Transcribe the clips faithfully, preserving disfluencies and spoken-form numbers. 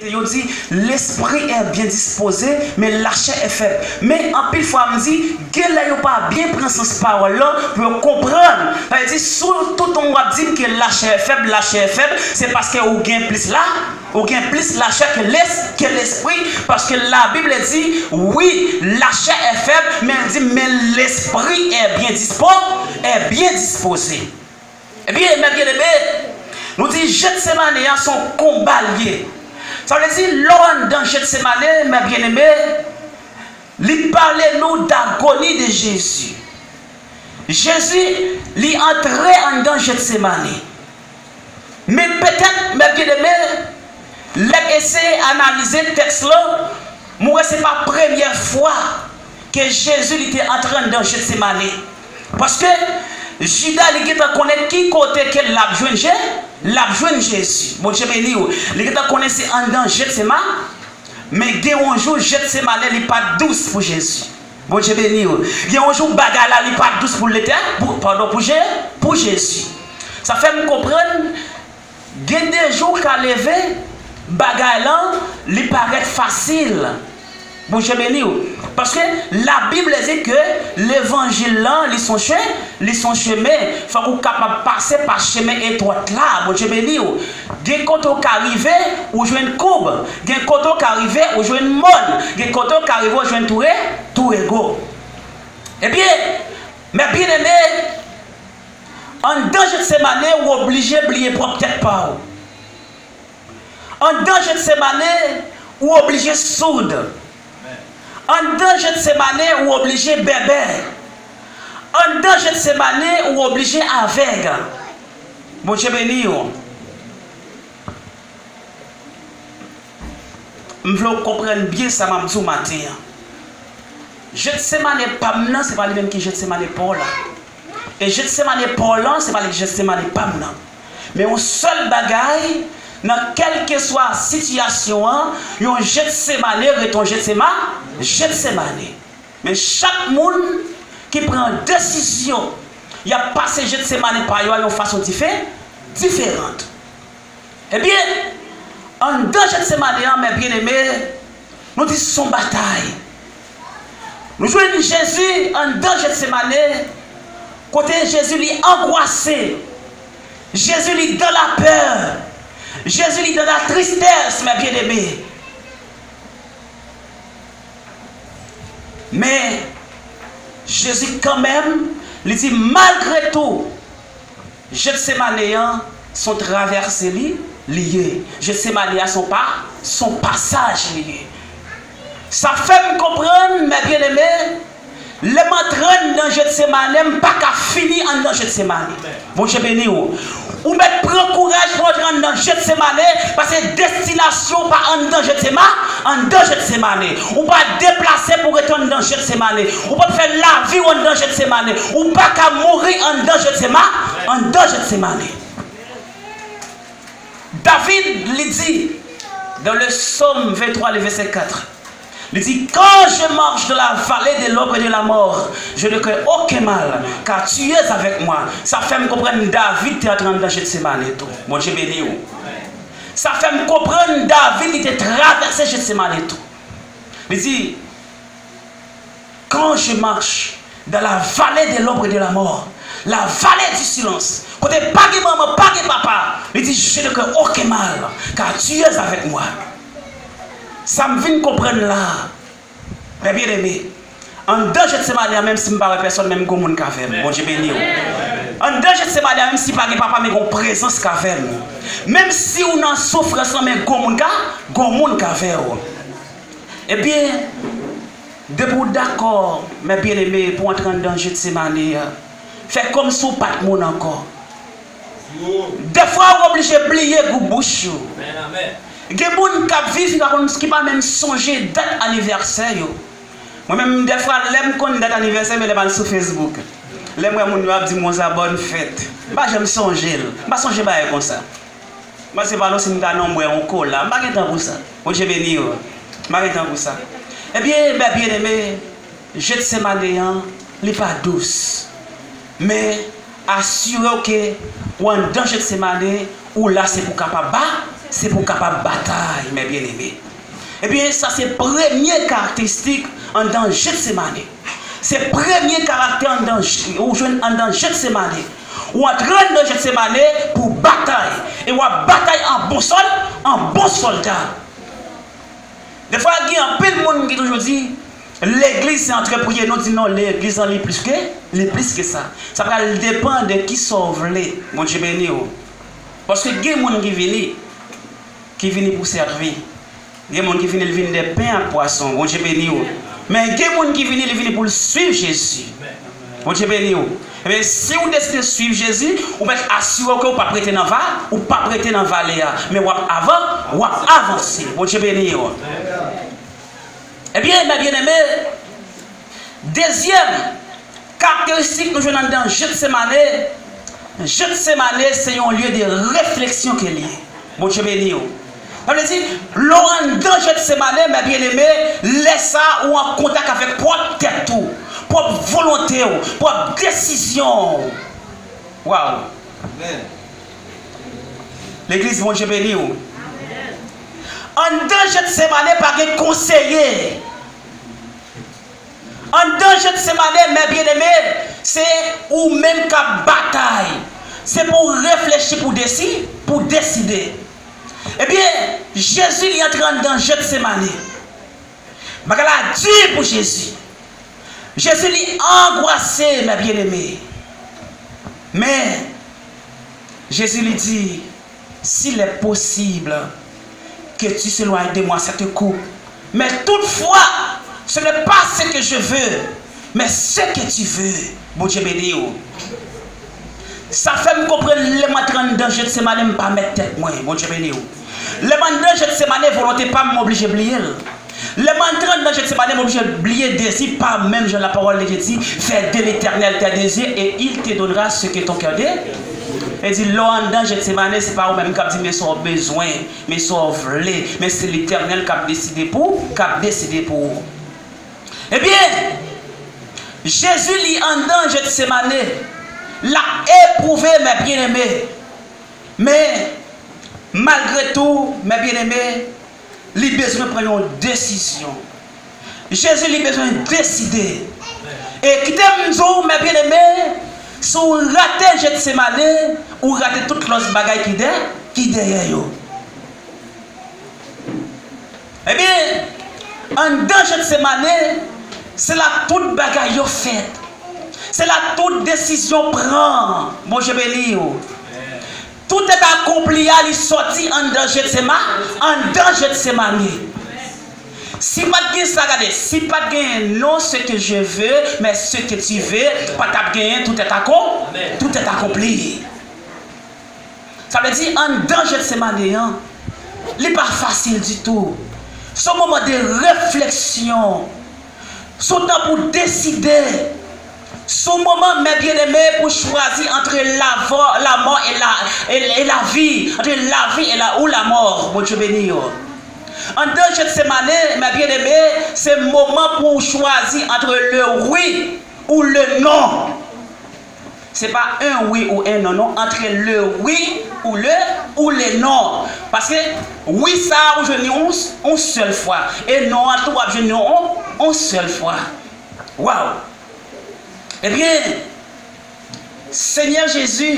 Yo di, l'esprit est bien disposé, mais la chair est faible. Men anpil fwa m di, gen lè yo pa byen pran sans pawòl lan pou yo konprann. Sa vle di, si w tout tan w ap di m ke la chair est faible, la chair est faible, se paske ou gen plis la, ou gen plis la chair ke les, ke l'esprit, paske la Bible di, oui, la chair est faible, men l di, mais l'esprit est bien dispo, est bien disposé. Ebyen, mè byeneme, nou di Jetsemane a se yon konba l ye. Sa vle di, lè w anndan Jetsemane, mè byeneme, li pale nou dagoni de Jezi. Jezi, li antre anndan Jetsemane. Men petèt, mè byeneme, lè m eseye analize tèks lan, m wè se pa premyè fwa ke Jezi li te antre anndan Jetsemane. Paske Jida li gentan konnen ki kote ke l ap jwenn Je, l ap jwenn Jezi. Bondye beni w. Li gentan konnen se anndan Jetsemane, men gen yon jou Jetsemane li pa t dous pou Jezi. Bondye beni w. Gen yon jou bagay la li pa t dous pou Letè, pou, padon, pou Je, pou Jezi. Sa fè m konprann Gen de jou w ka leve, bagay lan, li parèt fasil. Bondye beni w. Paske Labib di ke levanjil lan, li se yon che-, li se yon chemen. Fòk ou kapab pase pa chemen etwat la. Bondye beni w. Gen kote w ka rive, ou jwenn koub. Gen kote w ka rive, ou jwenn mòn. Gen kote w ka rive, ou jwenn toure, tourego. Ebyen, mè byeneme, Anndan Jetsemane, ou oblije bliye pwòp tèt pa w. Anndan Jetsemane, ou oblije soud. Anndan Jetsemane, ou oblije bèbè. Anndan Jetsemane, ou oblije avèg. Bondye beni w. M vle w konprann byen sa m ap di w maten an. Jetsemane pa m nan, se pa li menm ki Jetsemane pa w la. E Jetsemane pa w lan, se pa li ki Jetsemane pa m nan. Men yon sèl bagay, nan kèlkeswa sitiyasyon an, yon Jetsemane ret yon Jetsema-, Jetsemane. Men chak moun ki pran desizyon, y ap pase Jetsemane pa yo a yon fason dife-, diferan. Ebyen, anndan Jetsemane an, mè byeneme, nou di se yon batay. Nou jwenn Jezi anndan Jetsemane, kote Jezi li angwase, Jezi li dans la peur, Jezi li dans la tristesse, mè byeneme. Men, Jezi kanmenm, li di, malgre tou, Jetsemane an, se yon travèse li, li ye. Jetsemane a, se yon pa, se yon pasaj li ye. Sa fè m konprann, mè byeneme, lè m antre anndan Jetsemane, m pa ka fini anndan Jetsemane. Bondye beni w. Ou mèt pran kouraj pou w antre anndan Jetsemane, paske destinasyon w pa anndan Jetsema-, anndan Jetsemane. Ou pa deplase pou w rete anndan Jetsemane. Ou p ap fè lavi w anndan Jetsemane. Ou pa ka mouri anndan Jetsema-, anndan Jetsemane. David, li di, dans le psaume vingt-trois, le verset quatre, li di, quand je marche dans la vallée de l'ombre et de la mort, je ne crains aucun mal, car tu es avec moi. Sa fè m konprann David te antre anndan Jetsemane tou. Bondye beni w. Sa fè m konprann David li te travèse Jetsemane tou. Li di, quand je marche dans la vallée de l'ombre et de la mort, la vallée du silence, kote pa gen manman, pa gen papa, li di, je ne crains aucun mal, car tu es avec moi. Sa m vin konprann la, mè byeneme, anndan Jetsemane an, menm si m pa wè pèsonn, menm gon moun k avè m. Bondye beni w. Anndan Jetsemane an, menm si pa gen papa, men gon prezans k avè m. Menm si w nan soufrans lan, men gon moun ka, gon moun k avè w. Ebyen, depi w dakò, mè byeneme, pou w antre anndan Jetsemane a, fè kòmsi w pa t moun ankò. Dèfwa, w oblije bliye gou bouch ou. Gen moun k ap viv, ki pa konn, ki pa menm sonje dat anivèsè yo. Mwen menm, dèfwa, lè m konn dat anivèsè m, e lè m al sou Facebook. Lè m wè moun yo ap di m konsa, bòn fèt. M pa janm sonje l. M pa sonje bagay konsa. Mwen se pa nou si m ta nan bwè yon kola. M pa gen tan pou sa. Bondye beni w. M pa gen tan pou sa. Ebyen, mè byeneme, Jetsemane an, li pa dous. Men, asire w ke w anndan Jetsemane, ou la se pou kapab ba, Se pou w kapab batay, mè byeneme. Ebyen, sa se premye karakteristik anndan Jetsemane. Se premye karaktè anndan, ou jwenn anndan Jetsemane. Ou antre anndan Jetsemane pou w batay. E w ap batay an bon sòl, an bon sòlda. Defwa, gen anpil moun ki toujou di, legliz se antre priye. Nou di non, legliz lan li plis ke, li plis ke sa. Sa pral depann de kisa w vle. Bondye beni w. Paske gen moun ki vini, ki vini pou sèvi. Gen moun ki vini, li vini de pen ak pwason. Bondye beni w. Men gen moun ki vini, li vini pou l swiv Jezi. Bondye beni w. Ebyen, si w deside swiv Jezi, ou mèt asire w ke w p ap rete nan va, ou p ap rete nan vale a. Men w ap avan, w ap avanse. Bondye beni w. Ebyen, mè byeneme, dezyèm karakteristik nou jwenn anndan Jetsemane, Jetsemane se yon lye de refleksyon ke l ye. Bondye beni w. Sa vle di, lè w anndan Jetsemane, mè byeneme, lè sa a ou an kontak avèk pwòp tèt ou, pwòp volonte w, pwòp desizyon w. Waw! Legliz, Bondye beni w. Anndan Jetsemane pa gen konseye. Anndan Jetsemane, mè byeneme, se ou menm k ap batay. Se pou w reflechi, pou desi, pou deside. Ebyen, Jezi li antre anndan Jetsemane. Bagay la di pou Jezi. Jezi li angwase, mè byeneme. Men, Jezi li di, s'il est possible, que tu s'éloignes de moi cette coupe. Mais toutefois, ce n'est pas ce que je veux, mais ce que tu veux. Bondye beni w. Sa fè m konprann lè m antre anndan Jetsemane, m pa mèt tèt mwen. Bondye beni w. Lè m anndan Jetsemane, volonte pa m, m oblije bliye l. Lè m antre anndan Jetsemane, m oblije bliye dezi pa m, menm jan lapawòl de Dye di, fais de l'Éternel tes désirs et il te donnera ce que ton cœur désire. E di, lè w anndan Jetsemane, se pa ou menm k ap di, men sa w bezwen, men sa w vle, men se Letènèl k ap deside pou, k ap deside pou ou. Ebyen, Jezi li anndan Jetsemane, l ap epwouve, mè byeneme. Men, malgre tou, mè byeneme, li bezwen pran yon desizyon. Jezi li bezwen deside. E kite m di w, mè byeneme, si w rate Jetsemane, ou rate tout lòt bagay ki dè, ki dèyè yo. Ebyen, anndan Jetsemane, se la tout bagay yo fèt. Se la tout desizyon pran. Bondye beni w. Tout est accompli a, li sòti anndan Jetsema, anndan Jetsemane. Si pa t gen sa, gade, si pa t gen non ce que je veux, mais ce que tu veux, pa t ap genyen tout est accom-, tout est accompli. Sa vle di, anndan Jetsemane an, li pa fasil ditou. Se yon moman de refleksyon. Se yon tan pou deside. Se yon moman, mè byeneme, pou chwazi antre lavò-, lamò e la, e, e lavi, antre lavi e la, ou lamò. Bondye beni w. Anndan Jetsemane, mè byeneme, se moman pou w chwazi antre le wi ou le non. Se pa un oui ou un non, non. Entre le oui ou le, ou le non. Paske wi sa a, ou jwenn li yon, yon sèl fwa. E non an tou, w ap jwenn li yon, yon sèl fwa. Waw! Ebyen, Senyè Jezi,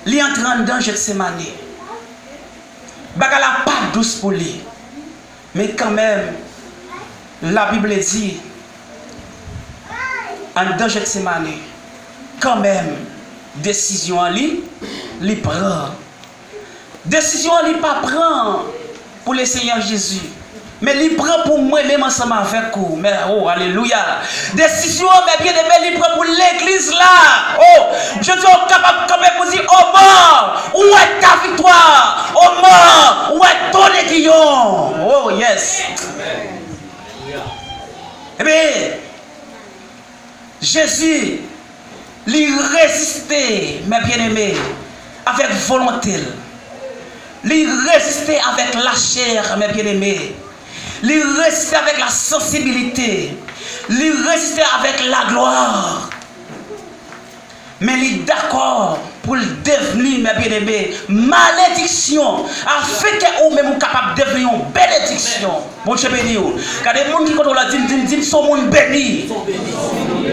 li antre anndan Jetsemane. Bagay la pa dous pou li. Men kanmenm, Labib di, anndan Jetsemane, kanmenm, desizyon an li, li pran. Desizyon an li pa pran pou Lesenyè Jezi, men li pran pou mwen menm ansanm avèk ou. Men, oh, alelouya! Desizyon an, mè byeneme, li pran pou legliz la. Oh, Jezi, ou kapab kanpe pou di, o mò, où est ta victoire? O mò, où est ton aiguillon? Oh, yes. Ebyen, Jezi, li reziste, mè byeneme, avèk volonte l. Li reziste avèk lachè, mè byeneme. Li reziste avèk la sansibilite. Li reziste avèk laglwa. Men li dakò pou l devni, mè byeneme, malediksyon, afin ke ou menm ou kapab devni yon benediksyon. Bondye beni w. Gade moun ki kote w la, di m, di m, di m, se yon moun beni.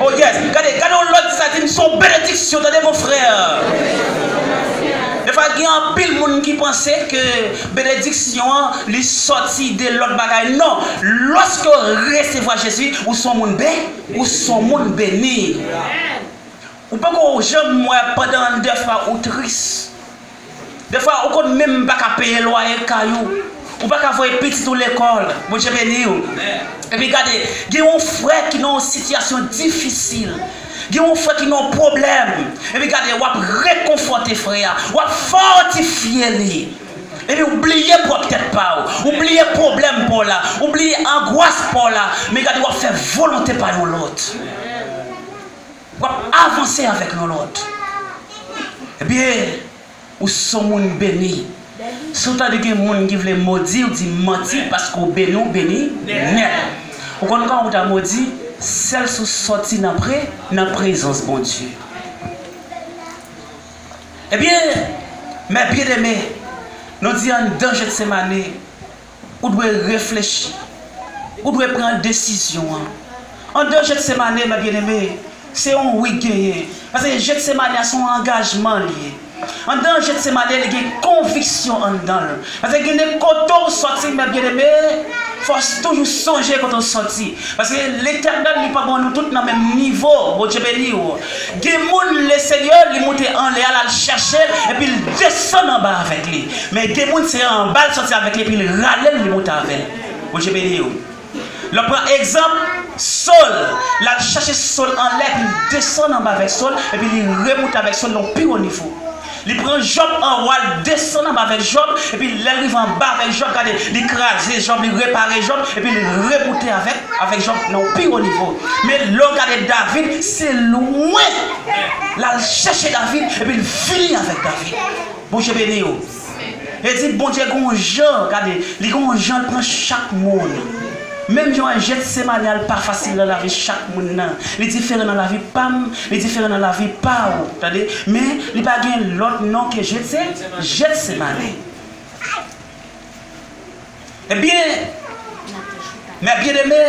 Oh yes. Gade, gade yon lòt di sa, di m, se yon benediksyon. Tande, mon frè. Defwa, gen anpil moun ki panse ke benediksyon an, li sòti de lòt bagay. Non. Lòske w resevwa Jezi, ou se yon moun ben, ou se yon moun beni. Ou poko janm wè pandan anndan fwa ou tris. Defwa, ou konn menm pa ka peye lwaye kay ou. Ou pa ka voye pitit ou lekòl. Bondye beni w. Epi gade, gen yon frè ki nan yon sitiyasyon difisil. Gen yon frè ki nan yon pwoblèm. Epi gade, w ap rekonfòte frè a. W ap fòtifye li. Epi w bliye pwòp tèt pa w. Ou bliye pwoblèm pa w la. Ou bliye angwas pa w la. Men gade, w ap fè volonte pa yon lòt. W ap avanse avèk yon lòt. Ebyen, ou se yon moun beni. Si w tande gen moun ki vle modi w, di manti, paske w beni, w beni nèt. Ou konn kòman w ta modi? Sèl si w sòti nan pre, nan prezans Bondye. Ebyen, mè byeneme, nou di anndan Jetsemane, ou dwe reflechi. Ou dwe pran desizyon an. Anndan Jetsemane, mè byeneme, se yon wi k genyen. Paske Jetsemane a se yon angajman li ye. Anndan Jetsemane, li gen konviksyon anndan l. Paske gen de kote w sòti, mè byeneme, fò w toujou sonje kote w sòti. Paske Letènèl, li pa ban nou tout nan menm nivo. Bondye beni w. Gen moun, Lesenyè, li moute anlè a, l al chèche l, epi l desann anba avèk li. Men gen moun, se anba l sòti avèk li, epi l rale l, li moute avè l. Bondye beni w. Lè w pran egzanp, Sòl, l al chèche Sòl anlè, epi l desann anba avèk Sòl, epi li remoute avèk Sòl nan yon pi wo nivo. Li pran Jòb anwo, l desann anba avèk Jòb, epi lè l rive anba avèk Jòb, gade, li kraze Jòb, li repare Jòb, epi li remoute avèk, avèk Jòb nan yon pi wo nivo. Men lè w gade David, se lwen l al chèche David, epi l vini avèk David. Bondye beni w. E di Bondye gon jan, gade, li gon jan l pran chak moun. Menm jan Jetsemane a l pa fasil nan lavi chak moun nan. Li diferan nan lavi pa m, li diferan nan lavi pa w, tande? Men li pa gen lòt non ke Jetse, Jetsemane. Ebyen, mè byeneme,